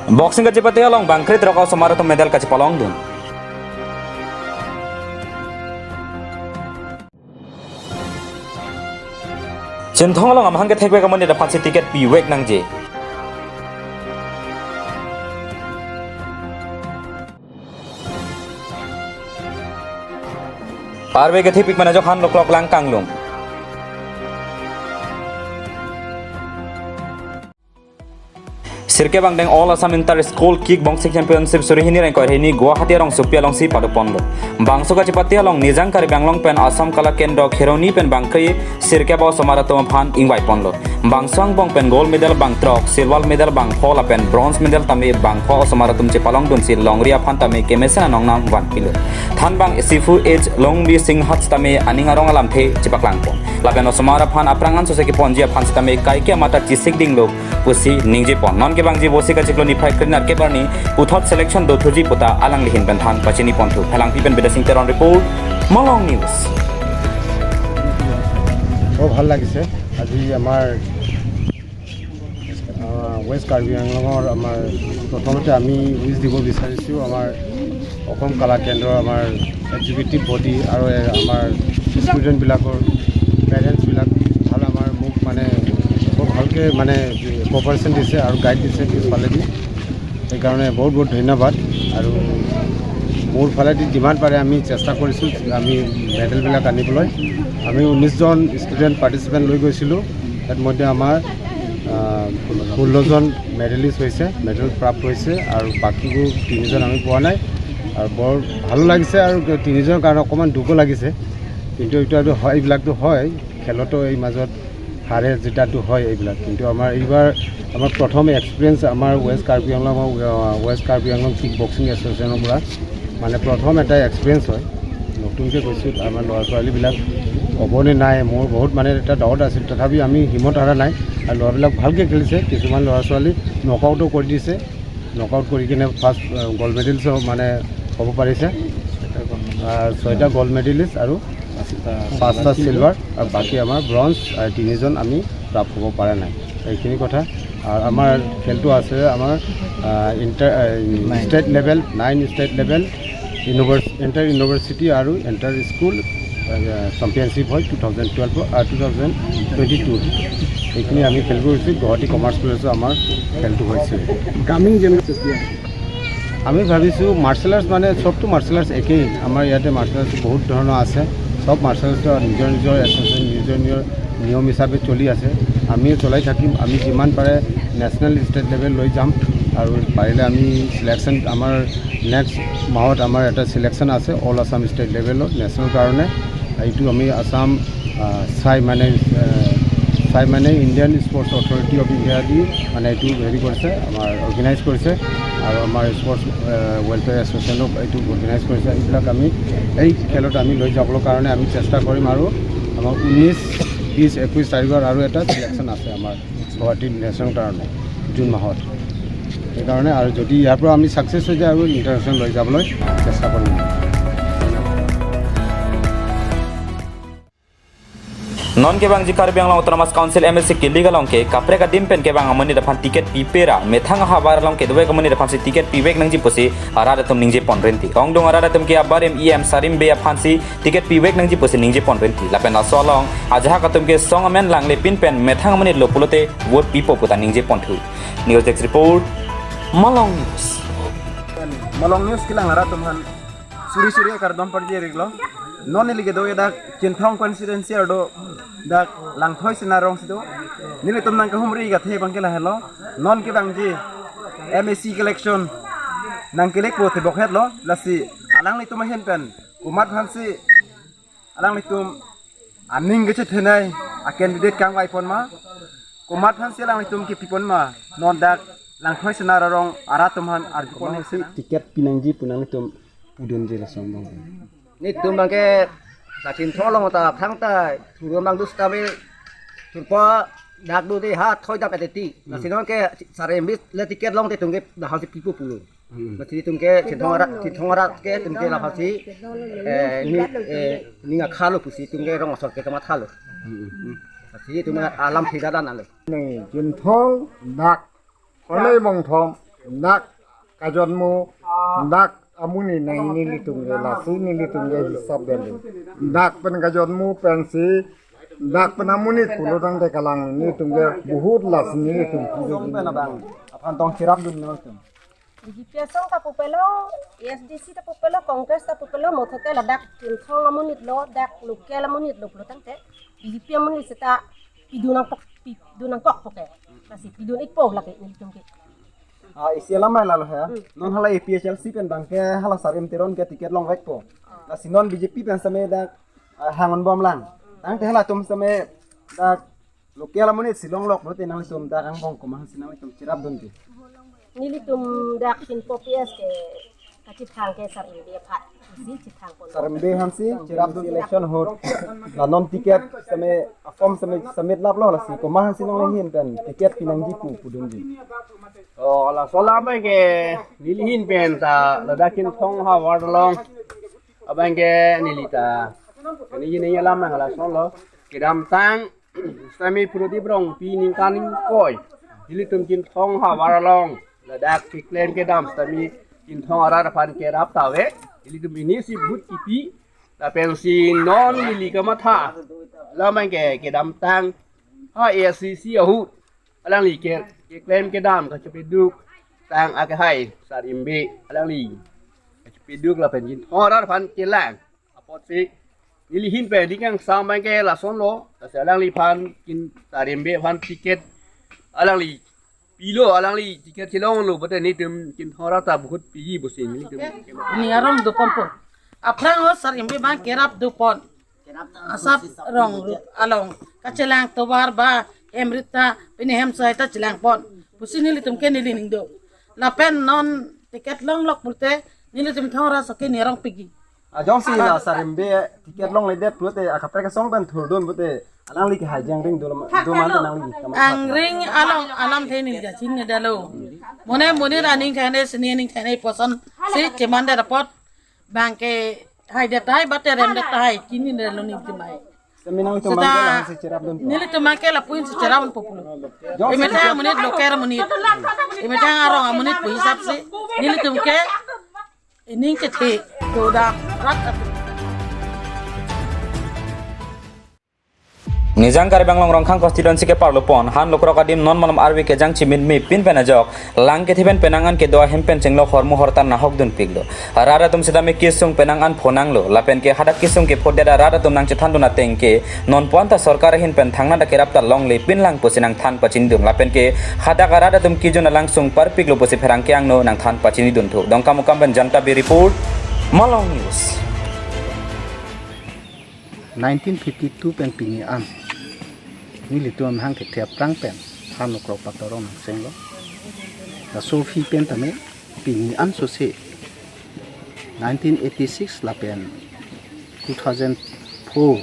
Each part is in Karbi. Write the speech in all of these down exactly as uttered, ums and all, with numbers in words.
Boxing kachepate along bang kre-throk osomar atum medal kachepalongdun. Chinthong along amahang kethekvek amonit aphansi ticket pivek nangji. Arve kethepik mana jokhan loklok lang kanglum. Sirkep angdeng All Assam Inter School Kick Boxing Championship suri hini rengkoi hini Guwahati arongsopi alongsi padoponlo. Bangso kachepate along Nijang Karbi Anglong pen Assam Kala Kendra Kheroni pen bang kre sirkep osomar atum aphan ingvaiponlo. Bangso angbong pen gold medal bang throk, silver medal bang pho lapen bronze medal tame bang pho osomar atum chepalongdunsi longri aphan tame kemesen anong nangvanpilo. Thanbang Sifu H Longbi Singhat tame aning arong alamthe chepaklangpon. Lapen osomar aphan aphrang ansose keponji aphan sitame kaike amata chisik dinglo pusi ningjepon. Non kevangji Boxing kachiklo niphai krenerkep arni puthot selection dothuji puta alangli ahin pen than pachiniponthu. Phelangpi pen Bidya Sing Teron report, Malong News. বৰ ভাল লাগিছে আজি আমাৰ আহ, ৱেষ্ট কাৰ্বি আংলঙৰ আমাৰ প্ৰথমতে আমি উইচ দিব বিচাৰিছোঁ আমাৰ অসম কলা কেন্দ্ৰৰ আমাৰ এক্সিকিউটিভ বডি আৰু এ- আমাৰ ষ্টুডেণ্টবিলাকৰ পেৰেণ্টছবিলাক ভাল আমাৰ মোক মানে বৰ ভালকৈ মানে কপাৰেশ্যন দিছে আৰু গাইড দিছে পিছফালেদি। সেইকাৰণে বহুত বহুত ধন্যবাদ। আৰু মোৰ ফালেদি যিমান পাৰে আমি চেষ্টা কৰিছোঁ আমি মেডেলবিলাক আনিবলৈ। আমি ঊনৈছজন ষ্টুডেণ্ট পাৰ্টিচিপেণ্ট লৈ গৈছিলোঁ। তাত মধ্যে আমাৰ ষোল্লজন মেডেলিষ্ট হৈছে, মেডেল প্ৰাপ্ত হৈছে আৰু বাকীবোৰ তিনিজন আমি পোৱা নাই। আৰু বৰ ভালো লাগিছে আৰু তিনিজনৰ কাৰণে অকণমান দুখো লাগিছে। কিন্তু এইটো এইটো হয়, এইবিলাকতো হয়, খেলতো এই মাজত হাৰে জিতাটো হয় এইবিলাক। কিন্তু আমাৰ এইবাৰ আমাৰ প্ৰথম এক্সপিৰিয়েঞ্চ আমাৰ ৱেষ্ট কাৰ্বি আংলং ৱেষ্ট কাৰ্বি আংলং কিক বক্সিং এছ'চিয়েশ্যনৰ পৰা মানে প্ৰথম এটা এক্সপিৰিয়েঞ্চ হয়। নতুনকৈ গৈছোঁ আমাৰ ল'ৰা ছোৱালীবিলাক হ'ব নে নাই, মোৰ বহুত মানে এটা ডাউট আছিল। তথাপি আমি হিমত হাৰা নাই আৰু ল'ৰাবিলাক ভালকৈ খেলিছে। কিছুমান ল'ৰা ছোৱালী নকআউটো কৰি দিছে, নকআউট কৰি কিনে ফাৰ্ষ্ট গ'ল্ড মেডেলিষ্ট মানে হ'ব পাৰিছে। আহ, ছয়টা গ'ল্ড মেডেলিষ্ট আৰু পাঁচটা চিলভাৰ আৰু বাকী আমাৰ ব্ৰঞ্জ তিনিজন আমি প্ৰাপ্ত হ'ব পৰা নাই। এইখিনি কথা। আৰু আমাৰ খেলটো আছে আমাৰ inter state level, nine state level, universe inter university আৰু ইণ্টাৰ স্কুল চেম্পিয়নশ্বিপ হয় two thousand twelve two thousand twenty two. এইখিনি আমি খেল কৰিছোঁ গুৱাহাটী কমাৰ্চ কলেজত আমাৰ খেলটো হৈছে। কামিং জেনেৰেশ্যন আমি ভাবিছোঁ মাৰ্চেল আৰ্টছ মানে চবটো মাৰ্চেল আৰ্টছ একেই। আমাৰ ইয়াতে মাৰ্চেল আৰ্টছ বহুত ধৰণৰ আছে। চব মাৰ্চেল আৰ্টছৰ নিজৰ নিজৰ এছ'চিয়েশ্যন, নিজৰ নিজৰ নিয়ম হিচাপে চলি আছে। আমিও চলাই থাকিম। আমি যিমান পাৰে নেশ্যনেল ষ্টেট লেভেল লৈ যাম আৰু পাৰিলে আমি চিলেকশ্যন আমাৰ নেক্সট মাহত আমাৰ এটা চিলেকশ্যন আছে অল আছাম ষ্টেট লেভেলৰ নেশ্যনেল কাৰণে। এইটো আমি আছাম চাই মানে চাই মানে Indian sports authority of India দি মানে এইটো হেৰি কৰিছে, আমাৰ অৰ্গেনাইজ কৰিছে আৰু আমাৰ স্পৰ্টছ ৱেলফেয়াৰ এছ'চিয়েশ্যনেও এইটো অৰ্গেনাইজ কৰিছে। এইবিলাক আমি এই খেলত আমি লৈ যাবলৈ কাৰণে আমি চেষ্টা কৰিম আৰু আমাৰ ঊনৈছ, বিছ, একৈছ তাৰিখৰ আৰু এটা চিলেকশ্যন আছে আমাৰ গুৱাহাটী নেশ্যনেল কাৰণে জুন মাহত। সেইকাৰণে আৰু যদি ইয়াৰ পৰা আমি ছাকচেছ হৈ যায় আৰু ইণ্টাৰনেশ্যনেল লৈ যাবলৈ চেষ্টা কৰিম। Non kevangji Karbi Anglong Autonomous Council M A C kilik along ke kaprek adim pen kevang amonit aphan ticket pipera methang ahavar along kedovek amonit aphansi ticket pivek nangji pusi arat atum ningjeponrinti. Ongdung arat atum ke abarim E M Sarim Bey aphansi ticket pivek nangji pusi ningjeponrinti. Lapen laso along ajahak atum ke song amen langle pin pen methang amonit lo pulote vote pipo puta ningjeponthu. News Desk Report, Malong News. Malong News kelang arat atum aphan suri suri akardom parjiriklo. Non neli kedo dak Chinthong constituency arlo dak Langthoi Sena arongsi do. Nelitum nangkahumri kathe abang ke lahelo. Non kevangji M A C election nangkelek po tebok hetlo. Lasi alanglitum ahin pen komat aphansi alanglitum aning kechethenei a candidate kangvaiponma, komat aphansi alanglitum kepipon ma, non dak Langthoi Sena arong arat atum aphan arjupon. Komat aphansi ticket pinangji pu nanglitum pudunji lason abang. Netum abang ke Chinthong along ta aphrang ta thuromang dus ta be thurpo dak do de ha thoi dap eteti. Lasi non ke Sarim Bey le ticket longte itum ke dak aphansi pipo pulo. Lasi itum ke Chinthong arat, Chinthong arat ke itum ke la aphansi eh ni eh ning akhalo pusi itum ke rong asor ke kamathalo. Lasi itum alam thida dan alo. Nang Chinthong dak Konei Mongthom Dak kajonmo, dak amonit nang nelitum ke, lasi nelitum ke hisap dali. Dak pen kajonmo pensi, dak pen amonit pulo tangte kalang nelitum ke bahut lasi nelitum. Song pen abang, aphan tong cherapdun nangtum. B J P asong ta pupelo, A S D C ta pupelo, Congress ta pupelo, mothote ladak Chinthong amonit lo, dak local amonit lo pulo tangte, B J P amonit seta pidun nangkok, pidun nangkok poke. Lasi pidun-ikpo lake nelitum ke. Ah, isi alam mai lalo he. Hmm. Non hala A P H L C pen abangke hala Sar-im Teron ke ticket longvekpo. Ah. Lasi non B J P pen seme dak, ah, hangonbomlang. Tangte halatum seme dak local amonit si longlok pulote nangtum dak angbong komatsi nangtum cherapdunde? Nelitum dak Chinthong P S ke kachethang ke Sar-imbe aphan si chethangpon. Sar-imbe aphansi cherapdun election ahut. La non ticket seme, a form seme submit laplo, lasi komatsi nangli ahin pen ticket pinangji pu pudunji? Oh, laso alam ke neli ahin pen ta ladak Chinthong havar along abangke neli ta, neli alam nang lasonlo. Kedamtang sitame Prodip Rongpi ningkan ingkoi, nelitum Chinthong havar along ladak keklem kedam sitame Chinthong arat aphan kerap ta ave. Nelitum inisi vote kipi, lapensi non neli kamatha, alam abangke kedamtang ha A S D C ahut alangli ke, keklem kedam kachepeduk tang akehai Sar-imbe alangli kachepeduk lapen Chinthong arat aphan kelang. Apotsi neli ahin pen neli kangsam abangke lasonlo, lasi alangliphan Chin, Sar-imbe aphan ticket alangli pilo, alangli ticket chelonglo pulote nelitum Chinthong arat ta bahut piji pusi nelitum. Ning arong doponpo. Aphrang o Sar-imbe abang kerap dopon. Asap rong along kachelang tovar ba hem rit ta pine hem sohai ta chelangpon pusi nelitum ke neli ning do. Lapen non ticket longlok pulote nelitum Chinthong arat so ke ning arong piji. Ajongsi la Sar-imbe ticket longledet pulote akaprek asong pen thurdun pulote alangli ke hajeng ring do, do mante nangli kamatha. Angring along alamthe neli jachin ne dalo. Mone mone ra ning thane sini ning thane poson si chemande apot abangke haidet tahai ba teremdet tahai chini ne lo nelitum ai. Semi nangtum abangke lahensi cherapdunpo. Nelitum abangke lapu-insi cherapdunpo pulo. Jongsi emethang amonit local amonit, emethang arong amonit pu hisapsi nelitum ke ining chethe dodam rat atum. Nijang Karbi Anglong Rongkhang constituency ke parlopon, han lukrok adim non malom arve kejang chimin me pin pen ajok, lang kethe pen penang an kedo ahem pen chenglok hormu hortar nahokdunpiklo. Rat atum sitame kesung penang an phonanglo, lapen ke hadak kesung kephodet arat atum nangchethandun ateng ke, non puan ta sorkar ahin pen thangnat akerap ta longle pinlang pusi nangthan pachinidun, lapen ke hadak arat atum kejun alangsung parpiklo pusi pherangke angno nangthan pachinidun thu. Dongkamukam pen Janta Bey report, Malong News. Nineteen fifty-two pen pini an nelitum amahang kethe aphrang pen han lukrok pator rong nangchenglo. Laso aphi pen tame pini an sose nineteen eighty-six lapen two thousand four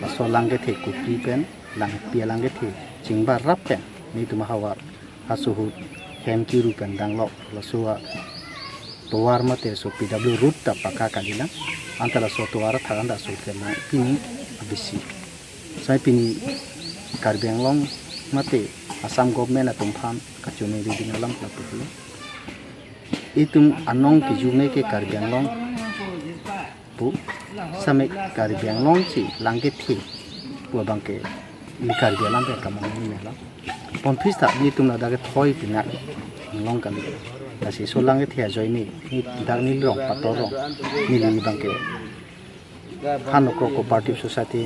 laso lang kethe kopi pen, lang pi alang kethe chingbarap pen nelitum ahavar asohut hem kiru pen danglok, laso atovar mate laso P W road ta pakka kalilang. Anta laso atovar athak anta aso kelang pini abisi. Sai pini Karbi Anglong mate Assam government atum aphan kachoningri ding alam lapu pulo. Itum anong kejume ke Karbi Anglong pu, same Karbi Anglong si lang kethe pu abangke ili Karbi alam pen kamang ni mela. Ponphis ta nelitum ladak kethoi pinak Anglong kali. Lasi laso lang kethe ajoine, neli dak neli rong pator rong, neli abangke han lukrok cooperative society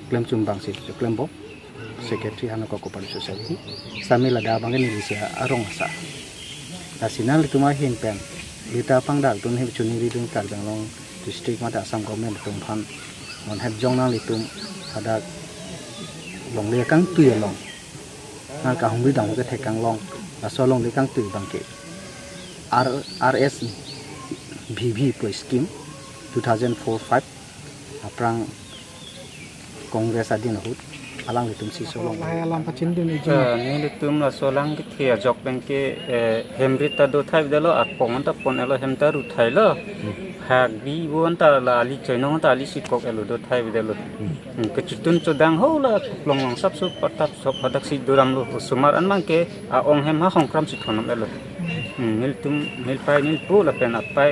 klemchum abangsi klempo, secretary han lukrok cooperative society. Sitame ladak abangke neli si arong asa. Lasi nanglitum ahin pen, lita pangdak dun hem choningri dun Karbi Anglong district mate Assam government atum aphan non hep jong nanglitum hadak longle kangtui along, nang kahumri dam kethe kanglong, laso longle kangtui abangke R, R S V V pu scheme two thousand four five aphrang Congress adin ahut alanglitum si laso long. Lahai alam pachinidun eji. Eh, nelitum laso lang kethe ajok pen ke, eh, hem rit ta do thai dalo, akong ta pon elo, hem ta ru thailo. Hak bi bo anta la ali choinong anta ali si kok elo do thai bidelo. Hmm, kechutun chodang ho la kuklong long sap sup patap sop hadak si duram lo. Osomar an abang ke a-ong hem ha hongkram si thonom elo. Hmm, nelitum, nelpai nelpo lapen apai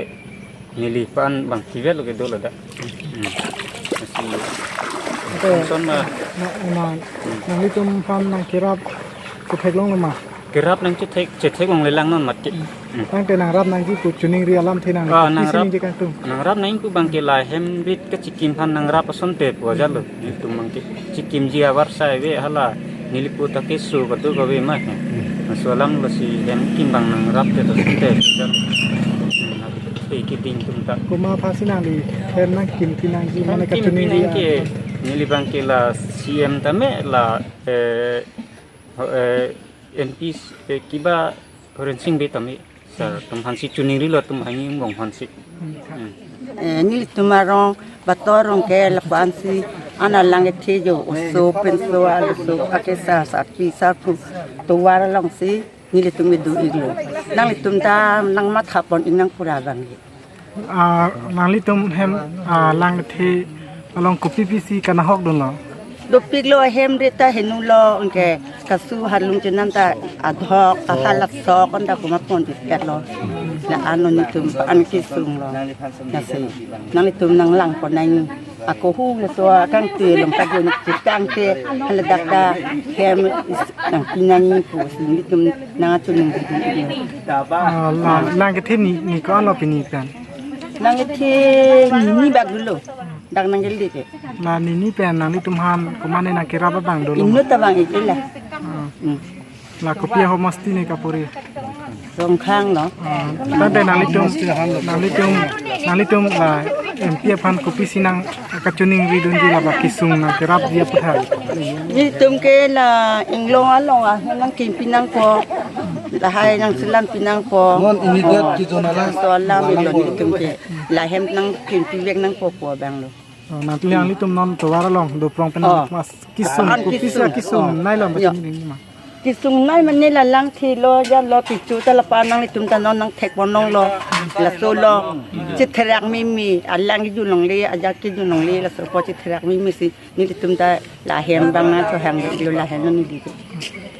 neli pan abang tivel lo ke do ladak. Hmm. Lasi Ante son ma na, na, nanglitum aphan nangkerap chetheklong lo ma? Kerap nangchethek, chetheklongle lang non mati. Hmm. Tangte nangrap nangji pu choningri alamthe nang Ah, pisi nangrap, ningje kangtung. Nangrap nang pu abang ke la hem rit kachikim aphan nangrap asonte pu ajat lo. Nelitum abang ke chikimji abar sai ave hala neli pu ta keso kado kave ma he. Laso alam lasi hem kim abang nangrapte to asonte. Thei keding atum ta. Komat aphansi nangli hem nangkimpi nangji mane Hem kimpi kachoningri nang ke, a- neli abang ke la C M tame la, eh, ho-, eh, M P, eh, kiba Horen Sing Bey tame. Sir atum aphansi choningrilo atum hanging bong aphansi. Hmm. Eh, nelitum arong, Bato arong ke lapu-ansi, ana lang kethe jo, oso penso, aluso, akesar, sarpi, sarpo, tovar alongsi, nelitum kedo-iklo. Nanglitum ta nangmatha pon-ik nang pura abang. Ah, nanglitum hem, ah, lang kethe along kopi pisi kanahok dunlo? Dopiklo, hem rit ta henulo, anke kasu halung chenam ta adhok, ta halat sok, anta komat pon-iklo. La ano nelitum an kesunglo. Lasi nanglitum nanglang pon nang. Ako hu laso akangte along ta jon kangte haladak ta hem is nangpi nangji pusi nelitum nangchoningri. Ah, la, lang kethe ni, ni ko-an lo pini pen? Lang kethe ni, ni bak dolo. Dak nangkele ke. La nini pen nanglitum aphan komatne nangkerap abang dolo? Inut abang ikela. Ah. Hmm. La kopi ahomosti ne kapuri? Rongkhang lo. Ah, tangte nanglitum, nanglitum, nanglitum la M P aphan kopisi nangkachoningri dunji la ba kesung nangkerapji aputhak? Nelitum ke la inglong along ahem nangkimpi nangpo. Lahai nangselampi nangpo. Non immediate Oh. Kejon alam. Laso alam lo nelitum ke. La hem nangkimpi vek nangpo pu abang lo. Oh, nanglitum non tovar along doprong pen Oh. Mas kesung, An kopisi kesung. Kesung Oh. Nai lo Ya. Machin ini ma? Kesungnei mane la lang thilo, ja lo, pichu ta lapu-an nanglitum ta non nangthek pon longlo. Laso lo. Chetherak mimi, alang kejun longle, ajat kejun longle, laso po chetherak mimi si nelitum ta la hem abang nangchohang lo, la hem lo neli.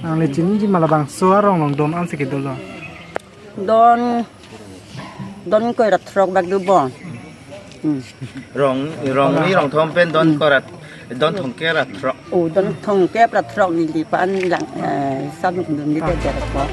Nangli chiniji ma labangso arong along don ansi kedo lo? Don, don ingkoi ra throk bak do bon. Hmm. Rong, rong ni rong thom pen don Hmm. ingkoi ra, don thomkep ra throk. Oh, don thomkep ra throk neli pan lang, eh, sam dun ni Ah. Te der ko.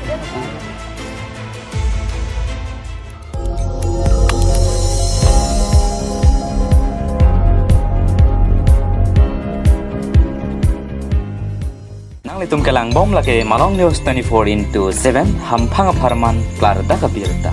Nanglitum kelang bom lake Malong News twenty-four into seven, hamphang apharman klardak abirta.